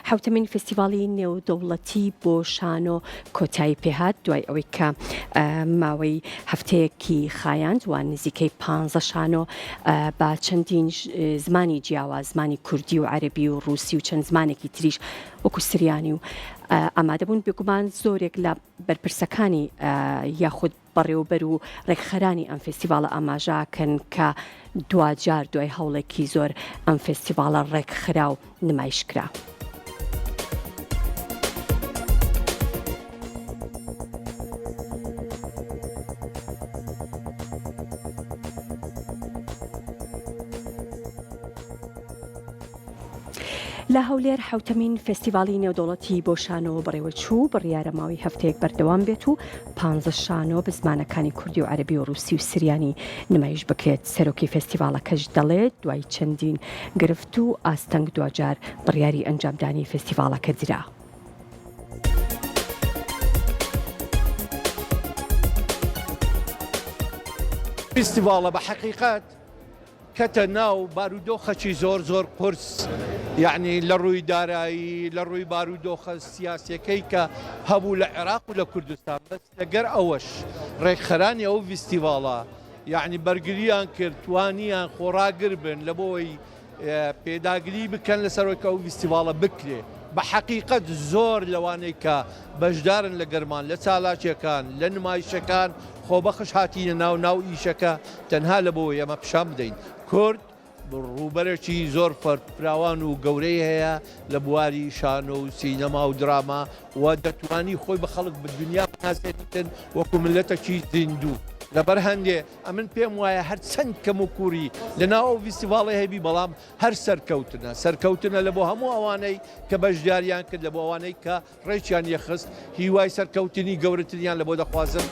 حەوتەمین فێستیڤاڵی نێودەوڵەتی بۆ شانۆ کۆتایی پێهات دوای ئەوەی کە ماوەی هەفتەیەکی خایاند و نزیکەی پانزە شانۆ بە چەندین زمانی جیاواز زمانی کوردی و عەرەبی و ڕووسی و چەند زمانێکی تریش وەکو سریانی و ئامادەبوون بێگومان زۆرێک لە بەرپرسەکانی یاخود بەڕێوەبەر و ڕێکخەرانی ئەم فێستیڤاڵە ئاماژە ئەکەن کە دواجار دوای هەوڵێکی زۆر ئەم فێستیڤاڵە ڕێکخرا و نمایش کرا. لە هەولێر حەوتەمین فێستیڤاڵی نێودەوڵەتی بۆ شانۆ بەڕێوەچوو، بڕیارە ماوەی هەفتەیەک بەردەوام بێت و پانزە شانۆ بە زمانەکانی کوردی و عەرەبی و ڕووسی و سریانی نمایش بکرێت، سەرۆکی فێستیڤاڵەکەش دەڵێت، دوای چەندین گرفت و ئاستەنگ دواجار بڕیاری ئەنجامدانی فێستیڤاڵەکە درا. فیستیڤاڵە بە حەقیقەت کەتە ناو بارودۆخەکی زۆر زۆر قورس یەعنی لە ڕووی دارایی لە ڕووی بارودۆخە سیاسیەکەی کە هەبوو لە عێراق و لە کوردستان بەس لەگەر ئەوەش ڕێکخەرانی ئەو ڤیستیڤاڵە یەعنی بەرگریان کرد توانیان خۆڕاگر بن لە بۆی پێداگری بکەن لەسەر ئەوەی کە ئەو ڤیستیڤاڵە بکرێ. بە حەقیقەت زۆر لەوانەی کە بەشدارن لە گەرمان، لە چالاکیەکان، لە نمایشەکان خۆبەخش هاتینە ناو ناو ئیشەکە تەنها لە بۆوەی ئەمە پیشان بدەین کورد ڕووبەرێکی زۆر فراوان و گەورەی هەیە لە بواری شانۆ و سینەما و دراما و دەتوانی خۆی بە خەڵک بە دنیا بناسێنیتن وەکو میللەتەکی زیندوو. لەبەر هەندێ ئەمن پێم وایە هەر چەند کەم و کووری لە ناو ئەو ڤیستیڤاڵەی هەبی بەڵام هەر سەرکەوتنە، سەرکەوتنە لە بۆ هەموو ئەوانەی کە بەشداریان کرد، لە بۆ ئەوانەی کە ڕێکیان یەخست، هیوای سەرکەوتنی گەورەتریان لە بۆ دەخوازم.